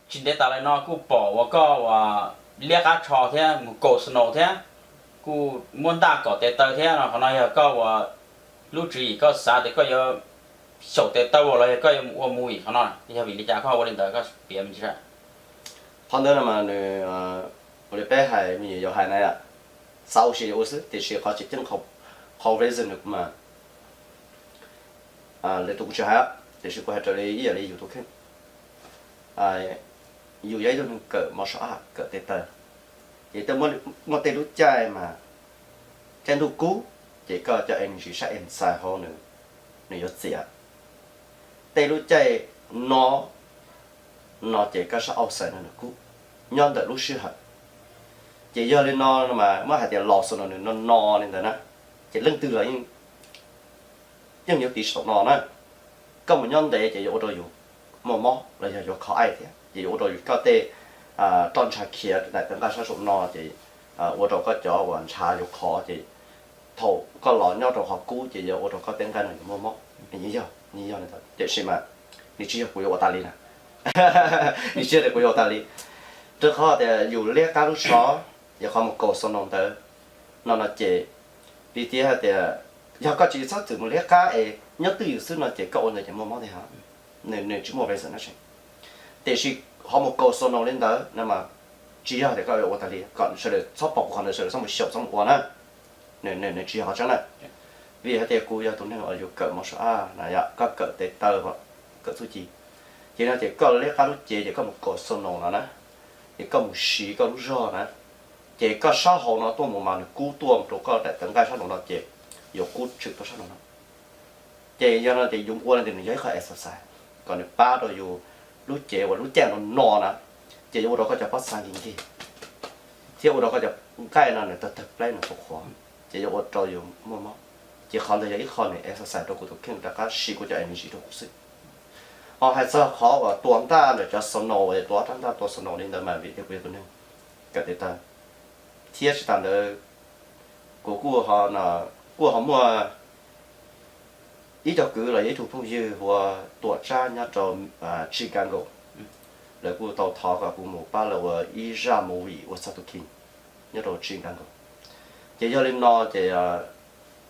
Tsis ntev tas li no kuj pom uas koj uas liab qab tsho thiab mus kaus snow thiab, kuj muab ntaj kom tes taw thiab no, qhov no yog koj uas lub tswv yim koj xav tias koj yuav xyaum tes taw los yog koj yuav mus ua movie qhov no, yog vim li cas koj ua li ntawd koj piav me ntsis? Qhov ntawd no mas nws, ua li peb hais me nyuam yaus hais na, xav ua si ua xwb, tiam sis qhov tseem ceeb, qhov reason nws kuv mas, lwm tus kuv tsis hais, tiam sis kuv hais raws li ib yam li yus tus kheej. Yus yog ib tug neeg kawm martial art, kawm tes taw, ces tej, muaj tej lub caij mas caij ntuj kub, ces koj cov energy sab inside hauv nws, nws yuav txias. Tej lub caij no, no ces koj sab outside no nws kub nyob ntawm lub sij hawm. Ces yog li no mas muab hais tias los xwb no nws no no li ntawd na, ces leej twg los yeej yuav tiv saum no na. Koj mus nyob ntev ces yuav ua rau yus muaj mob los yog yuav khov aim thiab, ces yuav ua rau yus koj tej roj ntsha khiav daim tawv nqaij sab saum no ces ua rau koj cov uas ntshav yuav khov, ces thaum koj los nyob rau qhov kub ces yuav ua rau koj tej nqaij no yuav muaj mob. Yog, yog li ntawd, tiam sis mas nws tsis yog kuv yuav ua tas li na. Nws tsis yog tias kuv yuav ua tas li, rau qhov tias yus liab qab lub tsho, yog qhov mus kaus xo no ntawd, no no ces, vim tias hais tias yog koj tsis txhob txwm mus liab qab es nyob twj ywm xwb no ces koj ua ntawd ces muaj mob tiag. Nws tsis muaj reason na. Tiam sis qhov mus kaus xo no li ntawd no mas tsis yog tias koj yuav ua tas li kom sawv daws txhob pom kuv qhov ntawd sawv daws txhob mus xyaum txhob mus ua na. Nws tsis yog qhov tseeb na. Vim hais tias kuv yog tus neeg uas yus kawm martial art na, yog koj kawm tes taw, kawm txuj ci, ces no ces koj liab qab lub cev ces koj mus kaus xo no no na, ces koj mus siv koj lub zog na, ces koj sab hauv no tuaj mus mas nws kub tuaj rau koj daim tawv nqaij sab nraum no ces yuav kub tshwm tuaj sab nraum no. Ces yog no ces yus ua no ces nws yog ib qho exercise kom nws pab rau yus lub cev uas lub caij no no na, ces yuav ua rau koj cov pob txha nkig nkig thiab ua rau koj cov nqaij no nws tawg tawg plaib nws qhuav qhuav, ces yuav ua rau yus muaj mob. Ces qhov ntawd yog ib qho nws exercise rau kuv tus kheej rov qab siv kuv cov energy rau kuv xwb. Ho hais txog qhov uas tua ntaj ntawm cov snow, tua rab ntaj tua snow li ntawd mas vim tias kuv yog tus neeg kawm tes taw, thiab tsis tas ntawd kuv kuj ho, kuj ho muaj ib co kwv los yog ib tug phooj ywg hu ua Tuam Tsab nyob rau Chicago. Lawv kuj tau thov kom kuv mus pab lawv ua ib zaj movie ua txog tus kheej nyob rau Chicago. Ces yog li no ces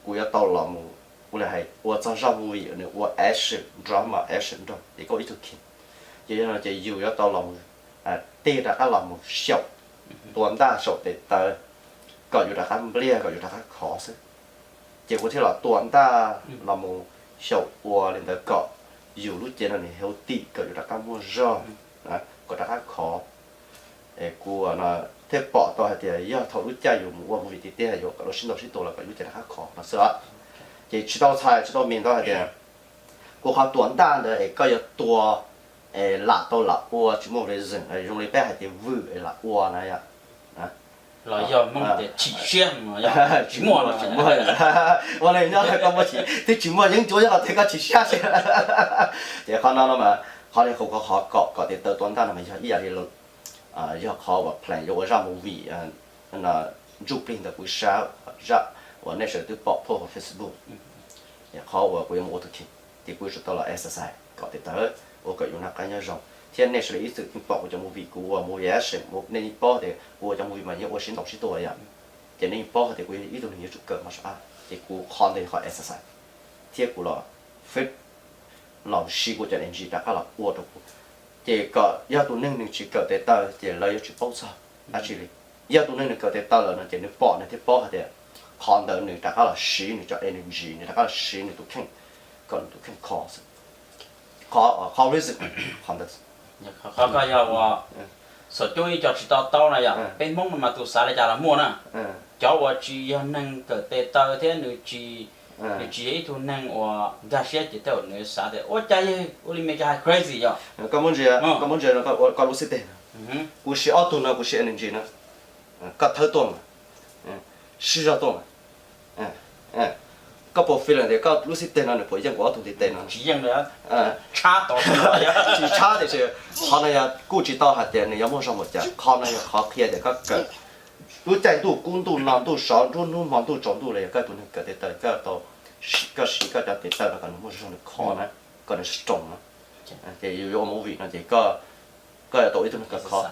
kuv yuav tau los mus, kuv li hais ua txog zaj movie nws ua action, drama action nrog ces koj ib tug kheej. Ces yog no ces yus yuav tau los mus, tig rov qab los mus xyaum, tua ntaj xyaum tes taw kom yus rov qab npliag kom yus rov qab khov xwb. Ces kuv thiaj los tua ntaj los mus xyaum ua li ntawd kom yus lub cev no nws healthy kom yus rov qab muaj zog, kom rov qab khov. Es kuv thiaj pom tau hais tias yog thaum lub caij yus mus ua movie tiag tiag yuav kom lub sib ntaus sib tua los kom lub cev rov qab khov no xwb os. Ces tsis tau txhais tsis tau mis ntau hais tias kuv qhov tua ntaj ntawd es koj yuav tua es lam tau lam ua tsis muaj reason, zoo li peb hais tias vwm es lam ua na yom. Los yog Hmoob tias chim siab, tsis muaj los tsis muaj. Ua li nyob koj muaj chim, twb tsis muaj yeeb ncuab nyob qhov twg koj chim siab xwb. Ces qhov no no mas qhov li qhov kom kom tes taw tua ntaj no mas yog ib yam li yog qhov uas plan yuav ua zaj movie ntsuj plig ntawm kuv sab, zaj uas nej sawv daws twb pom post hauv Facebook. Qhov uas kuv yuav mus ua tus kheej ces kuv yuav tsum tau los exercise kom tes taw, ua kom yus noj qab nyob zoo. Thiab nej sawv daws ib txwm pom kuv cov movie, kuv ua movie action, nej yeej paub tias kuv ua cov movie mas yeej ua sib ntaus sib tua yom. Ces nej yeej paub hais tias kuv yog ib tug neeg yuav tsum kawm martial art, ces kuv qhov ntawd yog qhov exercise, thiab kuv los fit, los siv kuv cov energy rov qab los ua rau kuv. Ces kom yog tus neeg nws tsis kawm tes taw ces lawv yuav tsis paub txog dab tsi li. Yog tus neeg nws kawm tes taw lawm no ces nws pom nws thiaj paub hais tias qhov ntawd nws rov qab los siv nws cov energy, nws rov qab los siv nws tus kheej kom nws tus kheej khov xwb. Qhov, qhov reason, qhov ntawd. Qhov ko yog uas xav coj ib co tsis to taub na yom, peb Hmoob no mas tus xav li cas los muaj na. Cov uas tsis yog neeg kawm tes taw thiab nws tsis, nws tsis yog ib tug neeg uas nkag siab ces tej zaum nws xav tias ua cas yog ua li me cas hais crazy yom. Koj muab ntsia, koj muab ntsia koj lub xib teg no, kuv siv ob tug no kuv siv energy no, koj thawb tuaj mas, siv zog tuaj mas. Koj puas feel tias koj lub xib teg no nws puas yeej kuv ob tug ntiv tes no? Tsis yeej, tshab tau, tsis tshab tiam sis qhov no yog kuj tsis tau hais tias nws yuav muaj zog npaum cas, qhov no yog qhov qhia tias koj kawm lub caij ntuj kub ntuj no ntuj sov nruab hnub hmo ntuj tsaus ntuj los yog koj tus neeg kawm tes taw koj tau, koj siv koj cov tes taw no kom nws muaj zog nws khov na, kom nws strong na. Ces yus yuav ua movie no ces koj Koj yuav tau ua ib tug neeg kawm khov,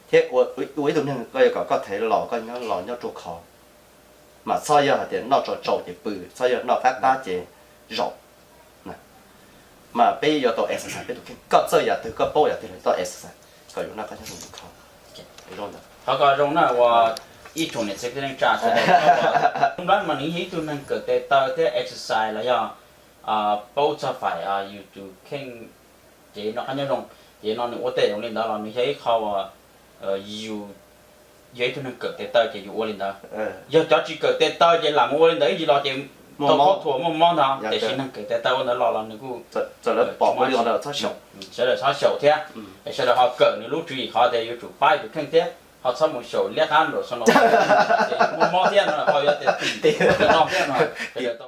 thiab ua ib tug neeg koj yuav kom koj thev los koj nyob los nyob ruaj khov, mas txhob yog hais tias noj tso tsau ces pw, txhob yog noj qab qab ces zaum. Mas peb yuav tau exercise peb tus kheej, koj txawj yam twg koj paub yam twg los tau exercise kom yuav noj qab nyob zoo khov. Qhov ko zoo na uas ib tsoom niam txiv kwv tij neej tsa sawv daws, Nplog mas nws yog ib tug neeg kawm tes taw thiab exercise los yog paub txog faim yus tus kheej, ces noj qab nyob zoo. Ces no nws ua tej zoo li ntawd los nws yog ib qho uas yus yog ib tug neeg kawm tes taw ces yus ua li ntawd. Yog cov tsis kawm tes taw ces lam mus ua li ntawd ib ntsis los ces tau khaub thuas muaj mob ntag, tiam sis neeg kawm tes taw ua ntawd los los nws kuj, sawv daws txhob xyaum thiab, es sawv daws ho kawm nws lub tswv yim qhov tias yuav tsum pab yus tus kheej thiab ho txhob mus xyaum liab qab nraum xo no, ces muaj mob thiab no ho yuav tias tim tim no thiab no, sawv daws tau